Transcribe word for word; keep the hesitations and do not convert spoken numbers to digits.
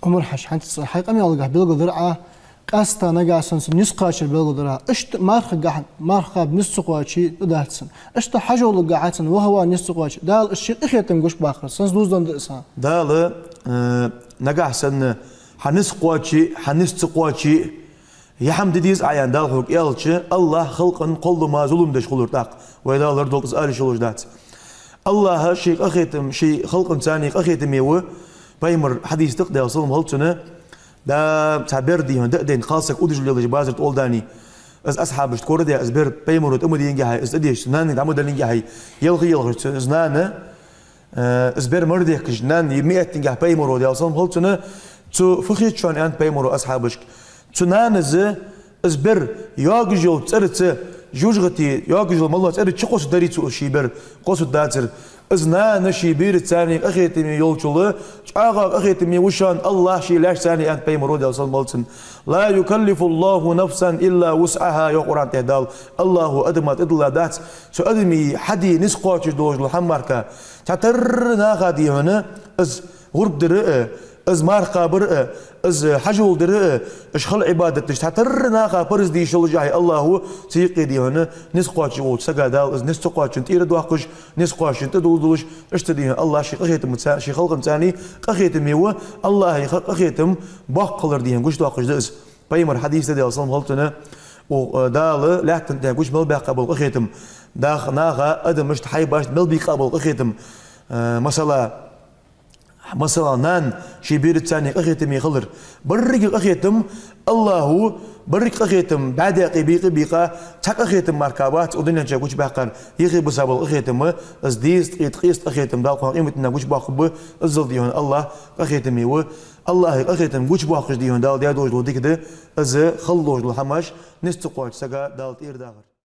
Ӏумар-Хьажа, хьанца хьай къамаьлагахь белгалдир Ӏа, къаьстта нагахьа санна цун низ кхоачар белгалдир Ӏа. Иштта мархагахь, марха кхаба низ ца кхоаче, тӀадоац цун. Иштта хьажолгахьа цун ваха-ваха низ ца кхоаче, Дала иштта ший къахетам гучабаккхар, цунца дувзаденна да из. Дала, э, нагахьа санна хьа низ кхоаче, хьа низ ца кхоаче, е хӀама де деза Ӏа аьнна, Дала хьога аьлча, АллахӀ халкъа кхоллама зулам деш хулар тӀаккха. Вай Дала лорадолда из, ала йиш йолаш дац. АллахӀа ший къахетам, ший халкъаца къахетаме ва, пайхамара хьадис да, Даьла салам хилда цунна, да, цхьа бер, дий хьона, даа дайна, кхалсаг удаш лелаш базар тӀа оладаьннад. Из асхьабашта корадаьд из бер, пайхамара тӀа ма дийнгехьа, из тӀадешаш, цу нанна тӀа ма даллингехьа, елха-елхаш цу, из нана, э, из бер мара дехкаш, нана меттингехьа пайхамара, Даьла салам хилда цунна, цу фу хет шоана, аьннад пайхамара асхьабашка. Цу нанас из бер йоагаш йолча цӀерца, жожагӀате йоагаш йола мел йола цӀерца чукхоссаргдарий цо из ший бер, кхоссаргдацар. Из нана ший бераца къахетаме йолчул чӀоагӀа къахетаме ва шоана АллахӀ ший лаьшца, аьннад пайхамара, Даьла салам хилда цунна. «لا يكلف الله نفسا إلا وسعها», йоах Къуръан тӀа Дала. АллахӀа адама тӀадилла дац цу адаме хьаде низ кхоачаш долаш дола хӀама мара. Цхьатарра наха, дий хьона, из гӀурба дар а, из марха кхабар а, из хьажол дар а, уж хала Ӏибадаташ, цхьатарра наха параз де йиш йолаш я АллахӀа, цу юкъе, дий хьона, низ кхоачаш волча сага Дала из низ ца кхоачаш тӀера доаккхаш, низ кхоачаш тӀадувлаш, иштта, дий хьона, АллахӀ ший къахетамца, ший халкъаца къахетаме ва, АллахӀа къахетам боккха хилар, дий хьона, гучадоаккхаш да из. Пайхамара хьадис да, Даьла салам хилда цунна, у, э, Дала лаьттан тӀа гуча мел баьккха бола къахетам, дах, наха, адамашта, хьайбашта мел бийкъа бола къахетам, э, масала, масала, нана ший бераца къахетаме хилар. Беррига къахетам, АллахӀа беррига къахетам бӀаьдаькъе бийкъа, бийкъа, цхьа къахетам мара бац укх дунен чу гучабаьккхар, юхебиса бола къахетам, из дезткъеи ткъеста къахетам Дала кхоана къематдийнахьа гучабоаккхаргба, иззал, дий хьона, АллахӀ къахетаме ва, АллахӀа къахетам гучабоаккхаш, дий хьона, Дала даь долаш дола дика да, из хала долаш дола хӀамаш низ ца кхоачача сага Дала тӀера дахар.